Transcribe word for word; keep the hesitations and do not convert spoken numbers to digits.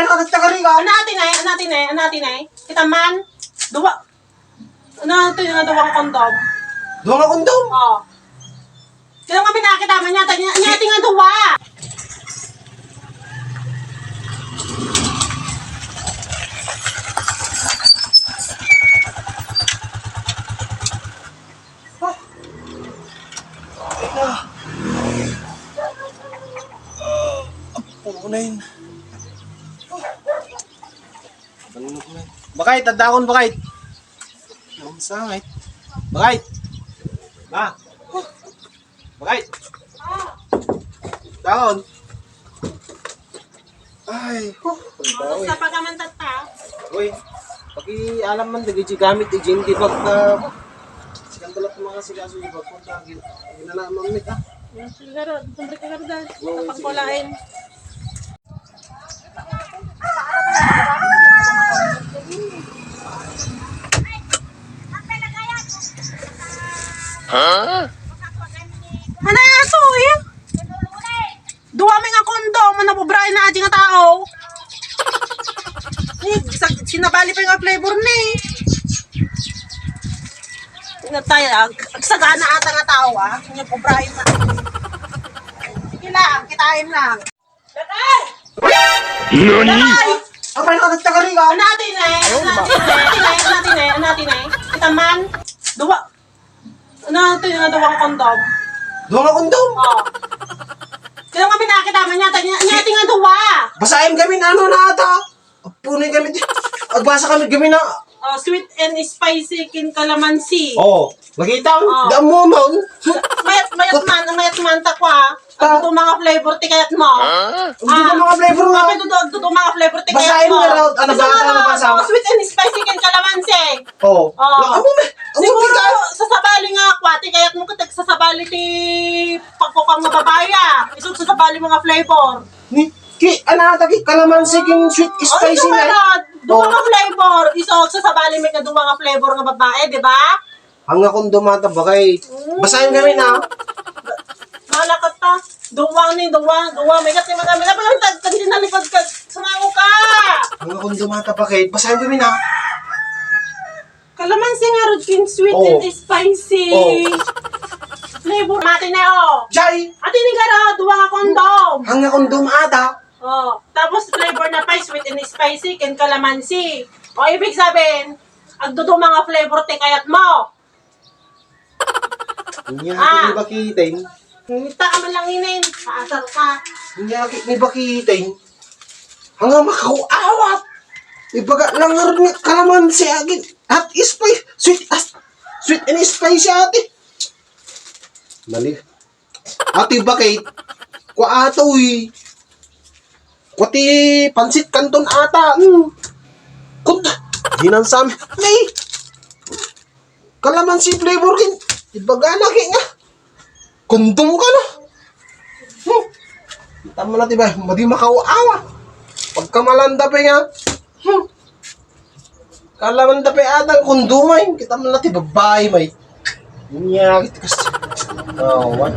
Ano ka nagtagari ka? Ano, Ate Nay? Ano, Ate Nay? Ano, Ate Nay? Kita man. Duwa. Ano, ito yung duwa nga kondom? Duwa nga kondom? Oo. Kaya kami nakita man yata niya. Niya, tingnan duwa. Ah. Ah, apo na yun. Bakit? Tadakon, bakit? Ang sangit. Bakit? Ba? Bakit? Daon. Ay, huh, pagbawi. Sa pagaman tatta. Uy, pakialam man dagiti gamit iti bag ta. Sikan pala itong mga sigaso yung bag ko ta. Ginana mamit, ah. Siguro, tumbre ka garo dahil. Oo, sige. Kapagkulain. Huh? Ano, aso, eh? Duwa mi nga kondom, ano, pobre na adi nga tao. Eh, sa-, sinabali pa nga flavor ni. Tingnan tayo, ag-, agsagana ata nga tao, ah. Yung pobre na. Sige lang, kitain lang. Lakay! Nani? Lakay! Apay na ka nagtagari ka? Ano, Ate Nay? Ano, Ate Nay? Ano, Ate Nay? Ano, Ate Nay? Ano, Ate Nay? Kita man. Duwa. Ano, ito yung duwa nga kondom? Duwa nga kondom? Oo. Kaya nga pinakita man yata niya. Niya, tingnan duwa. Basahin kami na ano na ata. Apo na kami. Agbasa kami, kami na. Oh, sweet and spicy kin calamansi. Oh, nakita? Oh. Damo man. Mayat, mayat man, mayat man, takwa. Ah. Agdudu nga flavor ti kayatmo. Huh? Agdudu nga flavor nga. Agdudu, agdudu nga flavor ti kayatmo. Basahin nga raw, ano ba, ano ba, sa- Oh, sweet and spicy kin calamansi. Oh. Oh. Amo, amo, siguro, sasabali nga, kwa, ti kayatmo, ket sasabali ti pagkukuam nga babae, ah. Isu, sasabali mo nga flavor. Ni, ki, ano, ata, ki, calamansi, kin sweet, spicy nga. Duwa nga flavor. Isu, sasabali mo nga duwa nga flavor nga babae, di ba? Ang nga kondom ata, bakit? Mm. Basahin kami na. Malakad ta. Duwa ni, duwa, duwa. May kat ni mga, may kat ni mga, tag-, tag-, tinalikod ka. Sumango ka. Ang nga kondom ata, bakit? Basahin kami na. Calamansi nga rod kin sweet and spicy. Oh. Flavor. Mati na, oh. Jay! Ati ni Garo, duwa nga kondom. Ang nga kondom ata. Oh, tapos flavor na pa, sweet and spicy, kin calamansi. O, ibig sabihin, agdudu nga flavor ti kayatmo. Inya, ah, ni bakitin. Ngita ka man lang inin. Paasar ka. Inya, ni bakitin. Hanggang makaawat. Ibaga lang nga rin nga kalamansi agin. Hot spice. Sweet, as, sweet and spicy ati. Mali. Ati bakit? Kwa ato eh. Kwa ti pansit kanton ata. Hmm. Kut. Ginansam. May. Kalamansi flavor kin. Ibaga na kin nga. Kondom ka na. Hmm. Kita mo na, diba? Madi makauawa. Pagkamalanda pa nga. Hmm. Kalamanda pa ata ang kondom ay. Kita mo na, ti babae, may. Niya, kita kas-, oh, what?